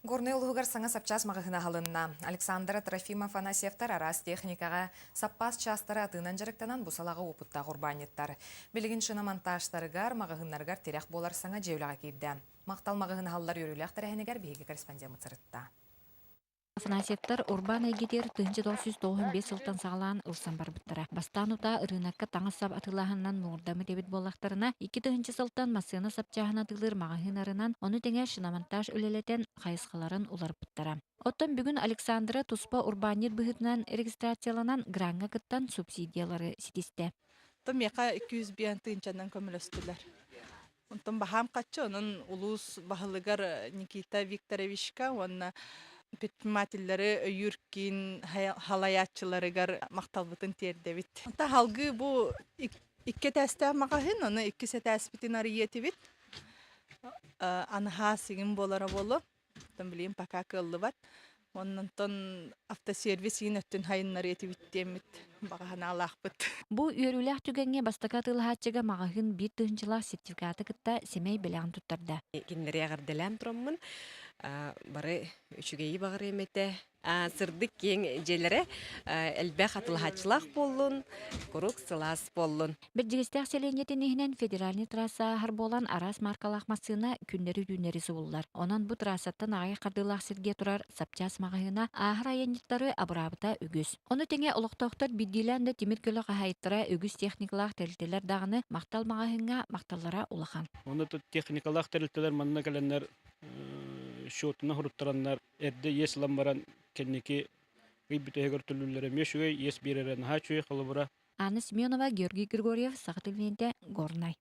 Горнай улууһугар саҥа сапчаас маҕаһыына аһылынна. Александра Трофимов Афанасьевтар араас техникаҕа саппаас чаастары атыынан дьарыктанан бу салаҕа уопуттаах урбаанньыттар. Билигин шиномонтажтарыгар, маҕаһыыннарыгар тирэх буолар саҥа дьиэ үлэҕэ киирдэ. Махтал маҕаһыын аһыллар үөрүүлээх тэрээһинигэр биһиги корреспондеммыт сырытта. Афанасьевтар урбаан эйгэтигэр 1995 сылтан саҕалаан ылсан барбыттара. Бастаан утаа ырыынакка таҥас-сап атыылааһынынан муҥурдаммыт эбит буоллахтарына, 2000 сылтан массыына сапчааһын атыылыыр маҕаһыын арынан, ону тэҥэ шиномонтаж үлэлэтэн хайысхаларын уларыппыттара. Оттон бүгүн Александра туспа урбаанньыт быһыытынан регистрацияланан граҥҥа кыттан субсидиялары ситистэ. Оттон миэхэ 205 тыһыынчанан көмөлөстүлэр. Онтон баһаам хаччы, онон улуус баһылыгар Никита Викторовичка уонна предпринимателлэри өйүүр киин халайааччыларыгар махталбытын тиэрдэбит. Онтон салгыы бу икки этээстээх маҕаһыын, ону иккис этээспитин арыйыа этибит. Анаһаа сигин буолара буолуо. Оттон билигин пока кыаллыбат. Оннонтон автосервис иин өттүн хайыннарыа этибит диэммит баҕа санаалаахпыт. Бу үөрүүлээх түгэҥҥэ бастакы атыылаһааччыга маҕаһыын биир тыһыынчалаах сертификаты кытта сэмэй бэлэҕин туттарда. Кинилэри эҕэрдэлээн тураммын бары үчүгэйи баҕарыам этэ. Сырдык киэҥ дьиэлэрэ элбэх атылаһааччылаах буоллун, куруук сылаас буоллун. Бэрдьигэстээх сэлиэнньэтин иһинэн федеральнай трасса ааһар буолан араас мааркалаах массыына күннэри-түүннэри субуллар. Онон бу трассаттан аҕыйах хардыылаах сиргэ турар сапчаас маҕаһыына ааһар айанньыттары абыраабыта үгүс. Ону тэҥэ олохтоохтор биирдиилээн да тимир көлө хаһаайыттара үгүс техникалаах тэрилтэлэр даҕаны махтал маҕаһыыҥҥа махталлара улахан. Онно техникалаах тэрилтэлэр манна кэлэннэр счетуна суруттараннар эрдэ иэс ылан баран кэнники ый бүтэһигэр төлүүллэрэ эмиэ үчүгэй, иэс биэрэрэ наһаа үчүгэй холобура. Анна Семенова, Георгий Григорьев, Саха телевидениетэ, Горнай.